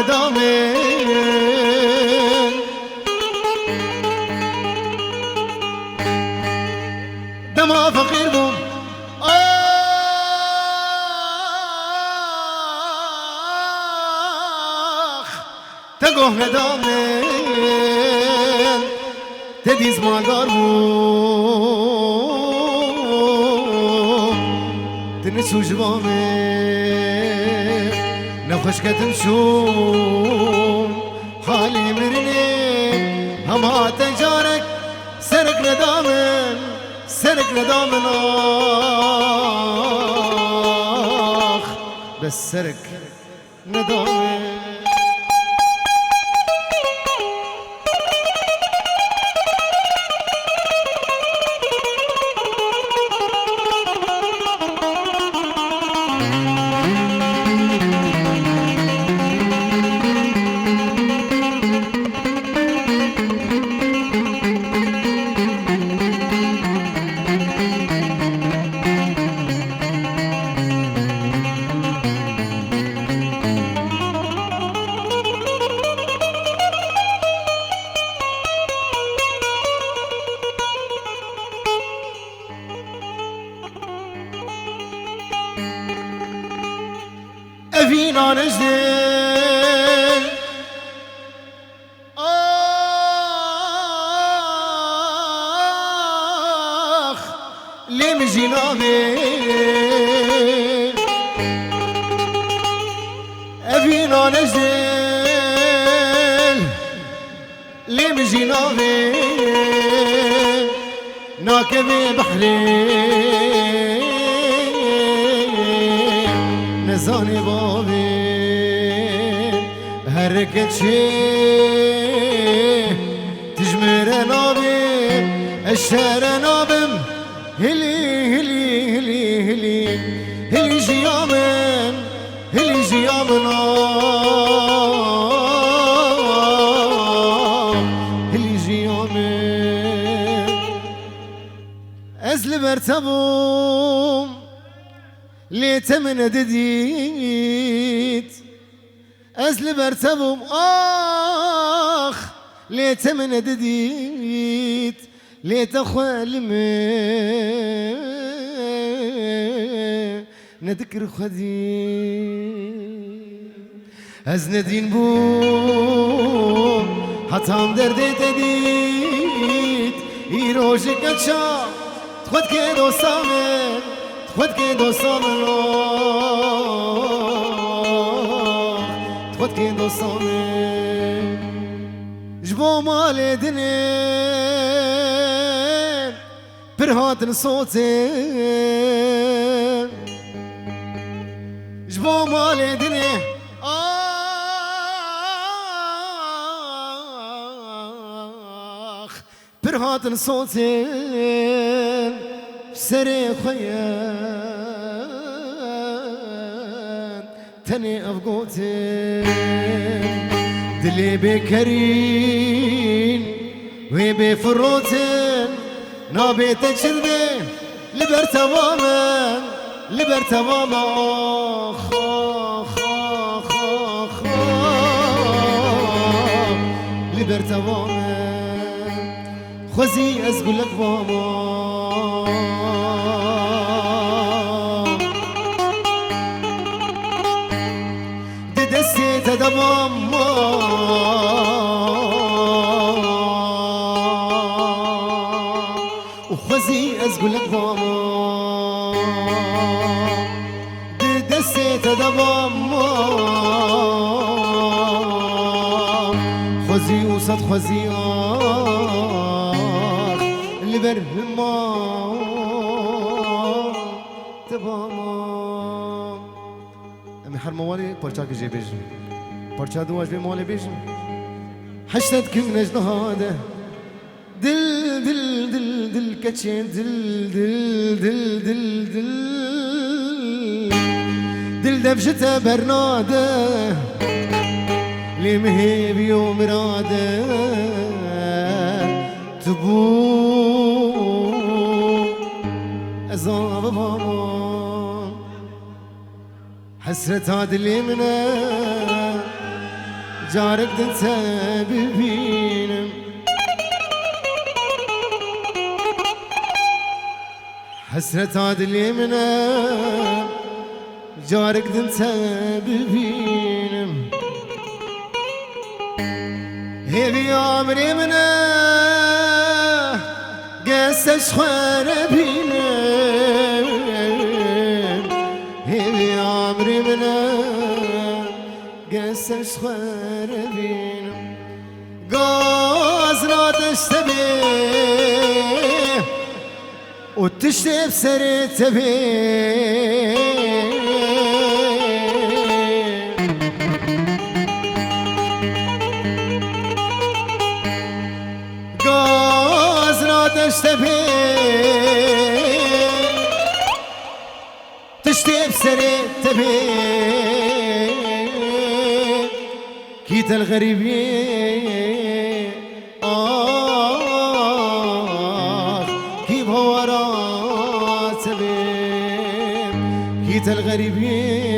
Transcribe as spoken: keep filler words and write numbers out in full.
Damê dema feqîr bûm. Ax, te goh nedamê. Te dîz mandar bû, tu niçû ji van me, nexweş ketim çûm halê mirinê. Hema te carek serek neda min, serek neda min, ax, bes serek. Nedawê. Evîna nejdê. Ax, lê min jî navê. Evîna nejdê, lê min jî navê. Nakevê behrê, nezanê bavê. Her keçê tu ji min re nabê, ez şere nabim. Hilî, hilî, hilî, hilî, hilî jiya min, hilî jiya min, ah, hilî jiya min. Ez li ber te bûm, lê te min nedidît. Ez li ber te bûm, ax, lê te min nedidît. Lê te xwe li min nedikir xwedî. Ez nedîn bûm, hetan derdê te dît. Îro ji keça xwe dikê dosta min, xwe dikê dosta min, oh, xwe dikê dosta min. Ji bo malê dinê pir hatin sotin. Ji bo malê dinê, ax, pir hatin sotin. Serê xwe yên tenê ev gotin. Dilê bê kerîn, wê bê firotin. Nabê te çi dibe li ber teva min, li ber teva min, ax, ax, ax, ax, li ber teva min. Xwezî ez gulek bama. Di destê te de bama. Û xwezî ez gulek bama. Di destê te de bama. Xwezî û sed xwezî, ax, li ber hima te bama. Em ê her mewalê parçakê jê bêjin. Parça dû ez vê mewalê bêjim. Heştet kim nejniha de. Dil, dil, dil, dil, keçê dil, dil, dil, dil, dil. Dil dev ji te bernade. Lê min hêvî û mirade tu bû. Ez ava bama. Hesreta dilê min e. Carek din te bibînim. Hesreta dilê min e, carek din te bibînim. Hêvî amrê min e, ges te ji xwe re bînim. Hêvî amrê min e, ges te ji xwe re bînim. Gaz nate ji te bê û tiştê bi serê te bê. Gaz nate ji te bê. Tiştê bi serê te bê. Kî te li xerîbiyê, ah, kî bi hawara te bê. Kî te li xerîbiyê,